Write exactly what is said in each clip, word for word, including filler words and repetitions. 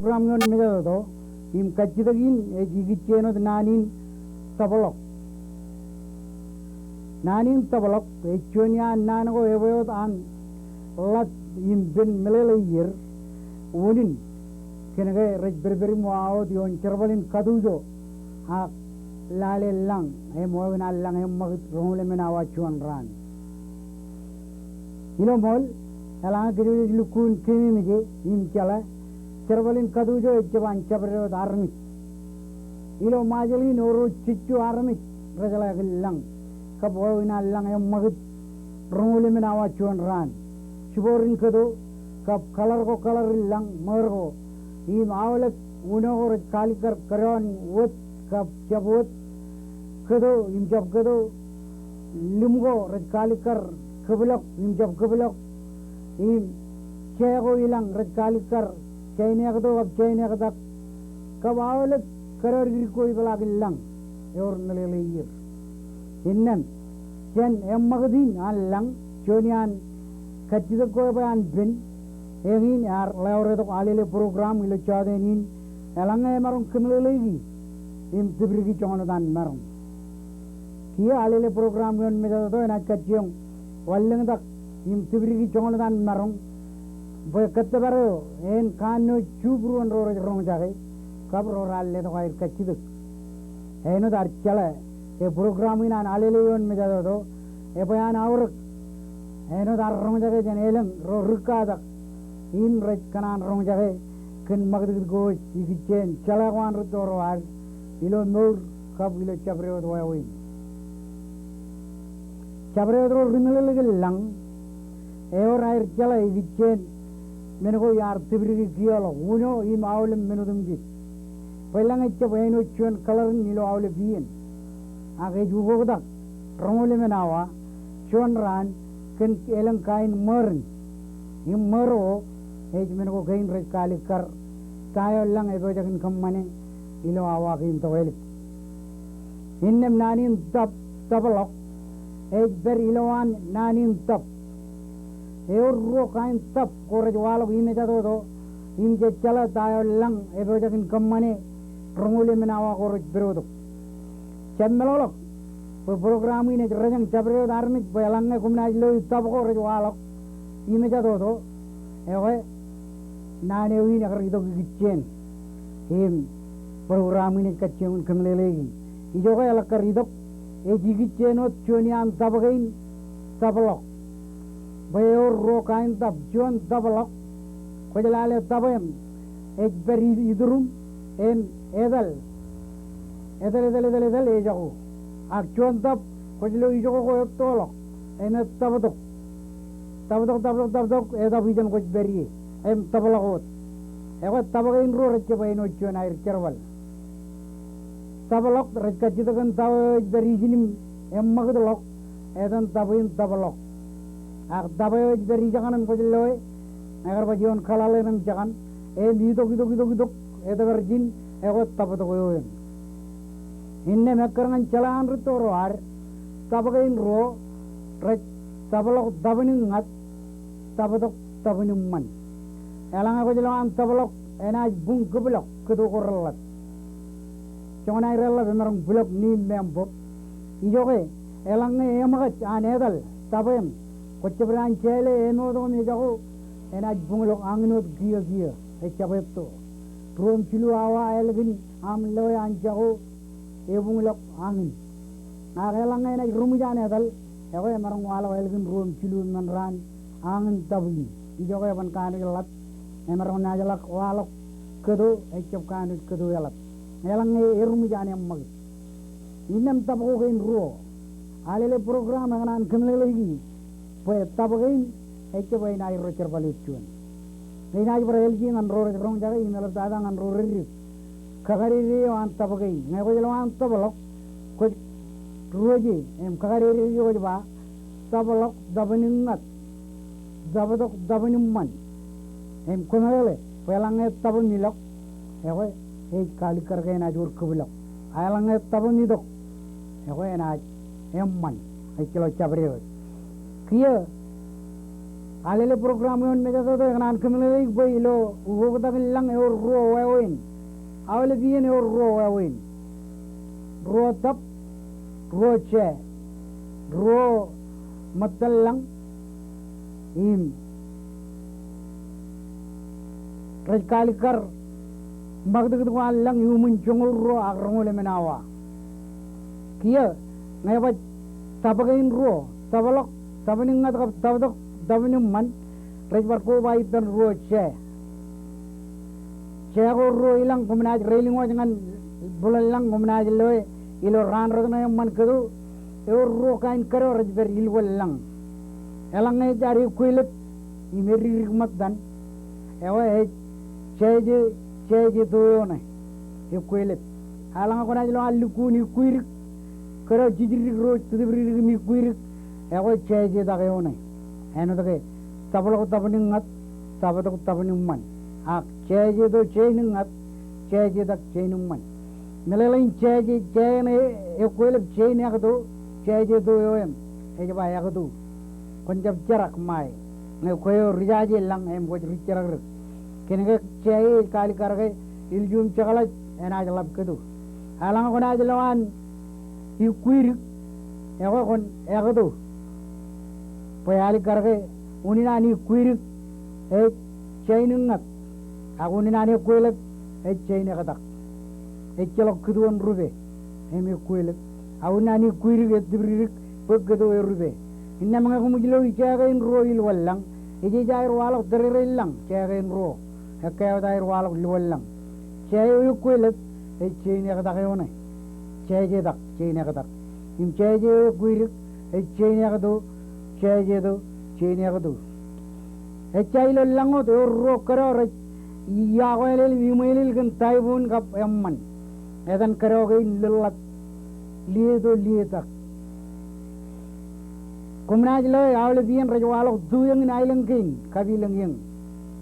program ioon mejatoto, im kajjitōk in ej ikijjeen wōt naan in tōpḷọk. Naan in tōpḷọk ej juon iaan naan ko ebwe wōt an ḷat im pen meḷeḷe iier, unin kōnke rej pedped im wa wōt ioon jerbal in katujo ak lale lañ, im wāween an lañ eṃṃakūt roñoul emān awa juon raan. Ilo ṃool, eḷaññe kōj jej lukkuun keememej im jeḷā, jerbal in katujo ejjab an jabdewōt armej. Ilo Ṃajeḷ in ewōr jejjo armej rejeḷā kōn lañ, kab wāween an lañ eṃṃakūt roñoul emān awa juon raan. Jiboorin kōto, kab kaḷar ko kaḷar in lañ ṃōr ko, im aolep uno ko rej kaalikkar kōdọọn wōt kab jab wōt. Kōto im jab kōto, lim ko rej kaalikkar kōplọk im jab kōplọk, im jāā ko ilañ rej kaalikkar jāinekto kab jāinektak, kab aolep kōdọọdikdik ko ipeḷaakin lañ ewōr meḷeḷe iier. Innām jān eṃṃakūt in an lañ, juon iaan kajjitōk ko ebwe an pen, eñin ear ḷeoretok Alele program ilo jọteen in, eḷaññe emaroñ kōmeḷeḷeiki im tipdiki joñan wōt an maroñ. Kiiō Alele program ioon mejatoto enaaj kajjioñ wanlōñtak im tipdiki joñan wōt an maroñ, bwe kōttōpar eo en kannooj jubruon ro rej roñjake, kab ro raar letok aer kajjitōk. Āinwōt ad jeḷā ke program in an Alele ioon mejatoto ebwe an aorōk. Āinwōt ad roñjake jān elōñ ro rūkkatak im rej kōṇaan roñjake kōn ṃakūtkūt ko ej ikijjeen jeḷā ko an rūtto ro ad ilo mour kab ilo jabdewōt wāween. Jabdewōt ro ri meḷeḷe kōn lañ ewōr aer jeḷā ikijjeen men ko iar tipdiki kiiō ḷọk, uno im aolep men otemjej. Bwe lañ ejjab āinwōt juon kaḷarin ilo aolep iien, ak ej ukoktak roñoul emān awa juon raan kōn elōñ kain ṃōrin. Im ṃōr ko ej men ko kein rej kaalikkar ta eo lañ epojak in kōṃṃane ilo awa kein tokālik. Innām naan in tōp, tōpḷọk, ej pād ilowaan naan in tōp. Ewōr ruo kain tōp ko rej waḷọk imejatoto im jej jeḷā ta eo lañ epojak in kōṃṃane roñoul emān awa ko rej pedotok. Jab meḷọkḷọk bwe program in ej rōjañ jabdewōt armej bwe eḷaññe koṃ naaj loi tōp ko rej waḷọk imejatoto, ekwe naan eo in ekar itok ikijjeen. Im program in ej kajjioñ in kōmeḷeḷeiki. Ijoke eḷak kar itok, ej ikijjeen wōt juon iaan tōp kein, tōpḷọk. Bwe ewōr ruo kain tōp, juon tōpḷọk, kwōj lale tōp eṇ ej pād i-, ituruṃ im etal. Etal, etal, etal, etal, ejako. Ak juon tōp kwōj lo ijoko ko ettoḷọk im etōptok. Tōptok, tōptok, tōptok, etap ijeṇ kwōj pād ie im tōpḷọk wōt. Ekwe tōp kein ruo rejjab āinwōt juon aer jerbal. Tōpḷọk rej kajjitōk kōn tōp eo ej pād ijin im eṃṃakūtḷọk, etan tōp in tōpḷọk. Ak tōp eo ej pād ijekaṇ eṇ kwōj loe, ekar baj ioon kaḷaḷ eṇ im jekaṇ, im itok, itok, itok, itok, etōpar ijin, ekwe tōptok eo eṇ. Innām ekkar ñan jeḷā an rūtto ro ad, tōp kein ruo rej tōpḷọk tōpin ñat, tōptok tōpin eṃṃan. Eḷaññe kwōj lo an tōpḷọk enaaj buñ kōplọk kōto ko reḷḷap. Joñan aer eḷḷap emaroñ bwilọk niim im bōb. Ijoke eḷaññe eṃōkaj an etal tōp eṇ, kwōjjab daan jāle emootḷọk im ejako, enaaj buñḷọk añin wōt kiiō kiiō, ejjab etto. Ruo im jilu awa ālikin aṃ loe an jako, ebuñḷọk añin. Ak eḷaññe enaaj ruṃwij an etal, ekwe emaroñ waḷọk ālikin ruo im jilu eṃṃan raan añin tōp in. Ijoke eban kanooj ḷap, emaroñ naajḷọk waḷọk kōto, ejjab kanooj kōto eḷap. Eḷaññe eruṃwij an eṃṃakūt. Innām tōp ko kein ruo, Alele program ekōṇaan kōmeḷeḷeiki bwe tōp kein ejjab enaaj ro jerbal wōt juon. Enaaj bar ālije ñan ro rej roñjake im eḷaptata ñan ro reddek. Kakadedeio an tōp kein. Ñe kwōj lo an tōpḷọk, kwōj ruōje im kakadedeio kwōj ba, tōpḷọk tōpin ñat, tōptok tōpin eṃṃan. Im kwōmeḷeḷe bwe eḷaññe tōp im ilọk, ekwe ej kaalikkar ke enaaj wōr kōplọk. A eḷaññe tōp im itok, ekwe enaaj eṃṃan. Ej ilo jabdewōt. Kiiō Alele program eo in mejatoto, ekōṇaan kōmeḷeḷeik bwe ilo ukoktak in lañ ewōr ruo wāween. Aolep iien ewōr ruo wāween. Ruo tab, ruo jāā, ruo ṃōttan lañ, im rej kalikkar ṃakūtkūt ko an lañ iuṃwin joñoul ruo ak roñoul emān awa. Kiiō ñe ej ba tab kein ruo, tabḷọk, tabniññat kab tabtok, tabniṃṃan, rej bar koba ippān ruo jāā. Jāā ko ruo ilañ, koṃ naaj reiling wōj ñan bwilōñ lañ, koṃ naaj loe ilo raan rot ṇe eṃṃan kōto, ewōr ruo kain kōdọ rej pād ilwōn lañ. Eḷaññe ej ad ekweilep im eddikdik ṃōttan, ekwe ej jāje, jāje to eo ṇe, ekweilep. Eḷaññe kwōnaaj lo an lukkuun ikwidik, kōdọ jidikdik ro, tūtūbdikdik im ikwidik, ekwe jājetak eo ṇe. Āinwōt ke tabḷọk tabniññat, tabtok tabniṃṃan. Ak jāje to jeiniññat, jājetak jeiniṃṃan. Meḷeḷein jāje, jāje ṇe ekweilep jein ekto, jāje to eo im ej ba ekto. Kwōn jab jerak ṃae. Ñe kwe eo ri jāje lañ im kwōj ri jerak dik. Kōnke jāje ej kalikkar ke ilju im jekḷaj enaaj ḷap kōto. Eḷaññe kwōnaaj lo an ikwidik, ekwe kwōn ekto. Bwe alikkar ke unin an ikwidik ej jeiniññat, ak unin an ekweilep ej jeinektak. Ejjeḷọk kūtuon rupe im ekweilep. Ak unin an ikwidik ej tūbdikdik bwe kōto erupe. Innām ñe koṃij lo jāā kein ruo ilwōn lañ, ej ej aer waḷọk tōrerein lañ, jāā kein ruo. Ekkā wōt aer waḷọk lukkuun lañ. Jāā eo ekweilep ej jeinektak eo ṇe. Jājetak, jeinektak. Im jāje eo ekwidik ej jeinekto, jājeto, jeinekto. Ejja ilo lañ wōt ewōr ruo kōdọ rej iọkwe ālel im iṃweilel kōn typhoon kab eṃṃan. Etan kōdọ kein lōḷḷap, lieto, lietak. Koṃ naaj loe aolep iien rej waḷọk tu eñ in aelōñ kein kab ilōñ eñ.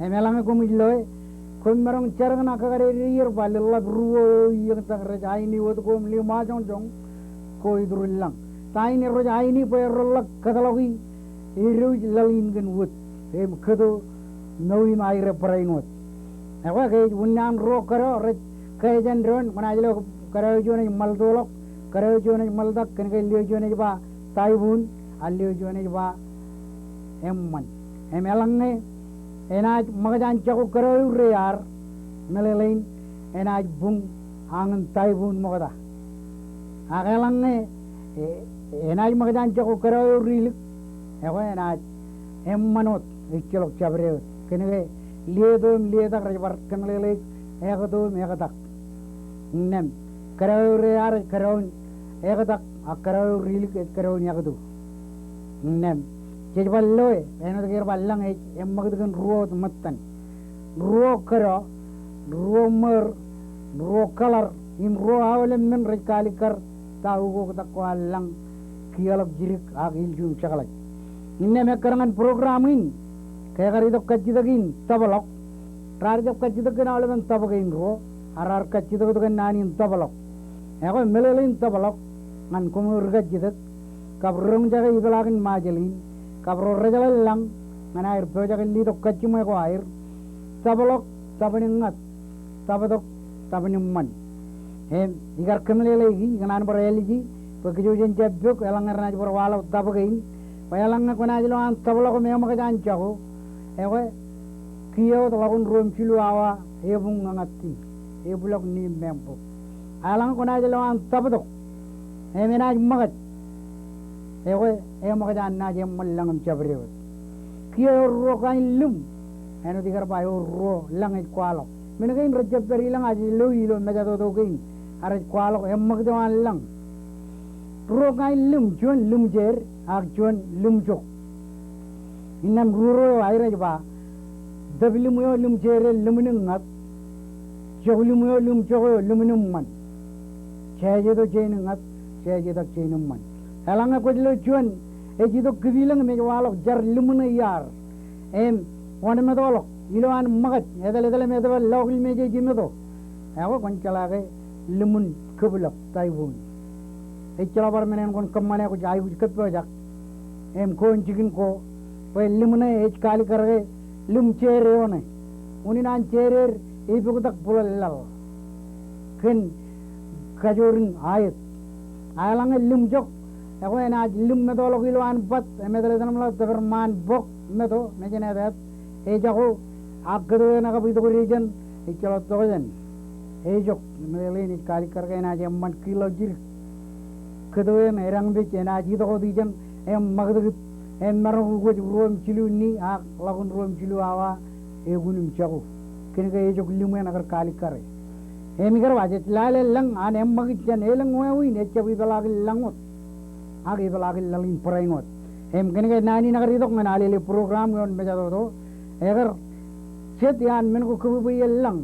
Im eḷaññe koṃij loe, koṃ maroñ jar ñan kōkade er ba lōḷḷap ruo eo iiōñtak rej aini wōt ko im liṃa joñjoñ ko iturin lañ. Ta in erro rej aini? Bwe erro ḷak kōtḷọki edwōj laḷ in kōn wōt im kōto mour im aer bōrain wōt. Ekwe ke ej unin an ruo kōdọ rej kōjān doon, kwōnaaj lo kōdọ eo juon ej ṃaltoḷọk, kōdọ eo juon ej ṃaltak, kōnke lio juon ej ba typhoon, a lio juon ej ba eṃṃan. Im eḷaññe enaaj ṃōkaj an jako kōdọ eo reiaar, meḷeḷein enaaj buñ añin typhoon ṃokta. Ak eḷaññe e, enaaj ṃōkaj an jako kōdọ eo rilik, ekwe enaaj eṃṃan wōt, ejjeḷọk jabdewōt. Kōnke lieto im lietak rej bar kōmeḷeḷeik ekto im ektak. Innām kōdọ eo reiaar ej kōdọ in ektak, ak kōdọ eo rilik ej kōdọ in ekto. Innām jej bar loe, āinwōt ke er ba lañ ej eṃṃakūt kōn ruo wōt ṃōttan. Ruo kōdọ, ruo ṃōr, ruo kaḷar, im ruo aolep men rej kalikkar ta ukoktak ko an lañ, kiiō ḷọk jidik ak ilju im jekḷaj. Innām ekkar ñan program in, ke ekar itok kajjitōk in tabḷọk, raar jab kajjitōk kōn aolepen tab kein ruo, a raar kajjitōk kōn naan in tabḷọk. Ekwe meḷeḷein tabḷọk, ñan koṃ eo ri kajjitōk, kab ri roñjake ipeḷaakin Ṃajeḷ in, kab ro rejeḷā lañ ñan aer pojak in letok kajjiṃwe ko aer, tabḷọk, tabniññat, tabtok, tabniṃṃan. Im ikar kōmeḷeḷeiki, ikōṇaan bar āliji bwe kōj jen jab pok eḷaññe renaaj bar waḷọk tab kein. Bwe eḷaññe kwōnaaj lo an tabḷọk im eṃōkaj an jako, ekwe kiiō wōt ḷọkun ruo im jilu awa ebuñ ñan ṃōttan, ebwilọk ṇiim im bok. Eḷaññe kwōnaaj lo an tabtok im enaaj ṃōkaj, ekwe eṃōkaj an naaj eṃṃan lañ im jabdewōt. Kiiō ewōr ruo kain lūṃ, āinwōt ikar ba ewōr ruo lañ ej kwaḷọk. Men kein rej jab pād ilañ, ak jej lo ilo mejatoto kein, ak rej kwaḷọk eṃṃakūt eo an lañ. Ruo kain lūṃ, juon lūṃjeer ak juon lūṃjok. Innām ruo ro eo aer ej ba, tōp lūṃ eo lūṃjeer eo lūṃniññat, jok lūṃ eo lūṃjok eo lūṃniṃṃan. Jāje to jeiniññat, jājetak jeiniṃṃan. Eḷaññe kwōj lo juon ej itok kipilōñ im ej waḷọk jar lūṃ ṇe iaar im wōnṃaanḷọk, ilo an ṃōkaj, etal etal im etōpar lọọk ḷọk im ej imeto, ekwe kwōn jeḷā ke lūṃ in kōpḷọk, typhoon. Ejjeḷọk bar men en kwōn kōṃṃane, kwōj aikuj kōppojak im koon jikin ko Bwe lūṃ ṇe ej kaalikkar ke lūṃ jeed eo ṇe. Unin an jeed er epoktak bōlen laḷ kōn kajoor in aet. A eḷaññe lūṃ jok, ekwe enaaj lūṃ metoḷọk ilo an bat, emetletan ṃōḷa tōpar ṃaan bok meto, mejān eteet, ejako, ak kōto eṇ ekab itok dejān, ejjeḷọk tokjān. Ejok, meḷeḷein ej kaalikkar ke enaaj eṃṃan kiiḷọk jidik. Kōto eṇ edañpej enaaj itok wōt ijeṇ, im ṃakūtkūt, im maroñ ukwōj ruo im jilu ni, ak ḷọk in ruo im jilu awa, ekun im jako. Kōnke ejok lūṃ eṇ ekar kaalikkare. Im ikar ba jej lale lañ an eṃṃakūt jān elōñ wāween ejjab ipeḷaakin lañ wōt. Ak ipeḷaakin laḷ in barāinwōt. Im kōnke naan in ekar itok ñan alele program ioon mejatoto, ekar jet iaan men ko kōbwebweie lañ.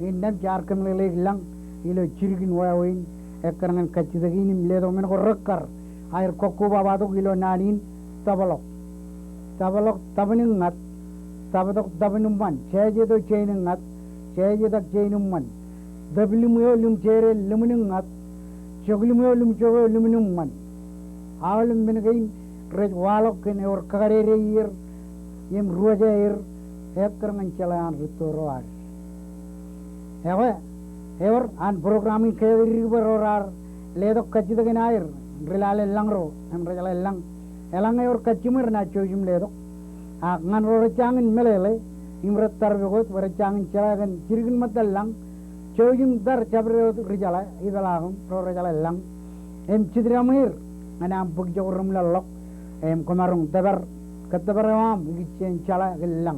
Innām jaar kōmeḷeḷeik lañ ilo jidik in wāween, ekkar ñan kajjitōk in im letok men ko rekkar aer kọkkobaba tok ilo naan in tōpḷọk. Tōpḷọk tōpin ñat, tōptok tōpin eṃṃan, jejeto jein ñat, jejetak jein eṃṃan. Tōp lūṃ eo lūṃ jeed er lōmin ñat, jok lūṃ eo lūṃ jok eo lōmin eṃṃan. Aolep men kein rej waḷọk kōn ewōr kakadede er im ruwaja er, ekkar ñan jeḷā an rūtto ro ad. Ekwe, ewōr an program in kōjatdikdik bwe ro raar letok kajjitōk in aer, ri lale lañ ro, im rejeḷā lañ. Eḷaññe ewōr kajjimwe renaaj jouj im letok. Ak ñan ro rej jañin meḷeḷe, im rej tar pukot, bwe rej jañin jeḷā kōn jidik in ṃōttan lañ, jouj im tar jabdewōt ri jeḷā, ipeḷaakin ro rejeḷā lañ. Im jitdaṃwe er ñan aṃ bōk ijoko reṃwilaḷḷọk, im kwōmaroñ tōpar, kōttōpar eo aṃ ikijjien jeḷā kōn lañ.